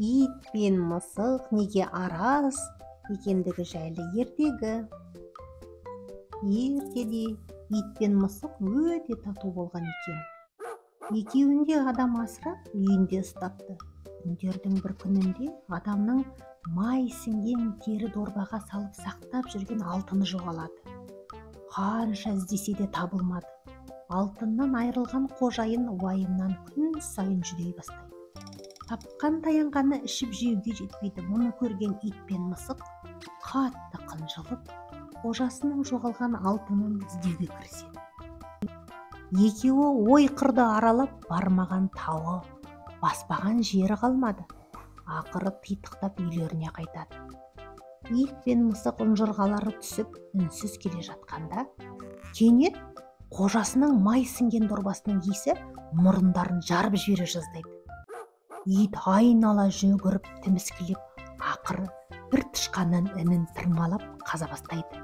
Ит пен мысық неге араз екендігі жайлы ертегі. Ертеде ит пен мысық өте тату болған екен. Екеуін де адам асырап, үйінде ұстапты. Күндердің бір күнінде адамның май сіңген тері дорбаға салып сақтап жүрген алтыны жоғалады. Қанша іздесе де табылмады. Алтыннан айырылған қожайын уайымнан күн сайын жүдей бастайды. Тапқан таянғаны ішіп жеуге жетпейді. Мұны көрген ит пен мысық қатты қынжылып, қожасының жоғалған алтынын іздеуге кіріседі. Екеуі ой қырды аралап, бармаған тауы, баспаған жері қалмады. Ақыры титықтап үйлеріне қайтады. Ит пен мысық ұнжырғалары түсіп, үнсіз келе жатқанда, кенет қожасының май сіңген дорбасының иісі мұрындарын жарып жібере жаздайды. Ит айнала жүгіріп, тіміскілеп, ақыры бір тышқанның інін тырмалап қаза бастайды.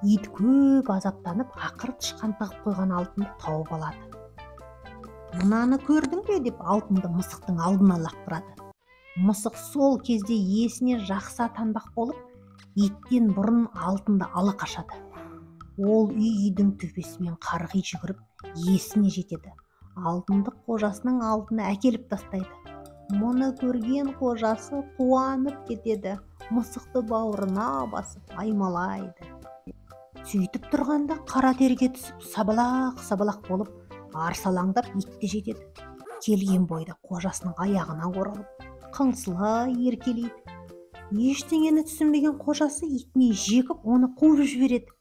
Ит көп азаптанып, ақыры тышқан тығып қойған алтынды тауып алады. Мынаны көрдің бе деп алтынды мысықтың алдына лақтырады. Мысық сол кезде иесіне жақсы атанбақ болып, иттен бұрын алтынды ала қашады. Ол үй-үйдің төбесімен қарғи жүгіріп, иесіне жетеді. Алтынды қожасының алдына әкеліп тастайды. Мұны көрген қожасы қуанып кетеді. Мысықты бауырына басып аймалайды. Сөйтіп тұрғанда қара терге түсіп, сабалақ-сабалақ болып, арсалаңдап ит те жетеді. Келген бойда қожасының аяғына оралып, қыңсылай еркелейді. Ештеңені түсінбеген қожасы итіне жекіп, оны қуып жібереді.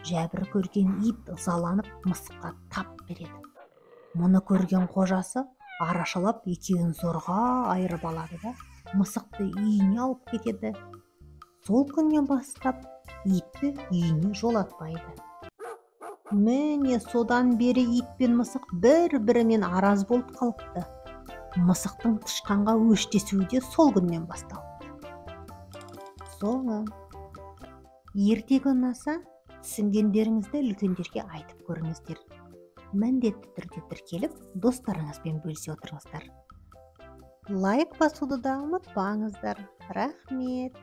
Жәбір көрген ит ызаланып, мысыққа тап береді. Мұны көрген қожасы арашалап екеуін зорға айырып алады да, мысықты үйіне алып кетеді. Сол күннен бастап итті үйіне жолатпайды. Міне, содан бері ит пен мысық бір-бірімен араз болып қалыпты. Мысықтың тышқанға өштесуі де сол күннен басталыпты. Соңы. Ертегі ұнаса, түсінгендеріңізді үлкендерге айтып көріңіздер. Міндетті түрде тіркеліп, достарыңызбен бөлісе отырыңыздар. Лайк басуды да ұмытпаңыздар. Рахмет.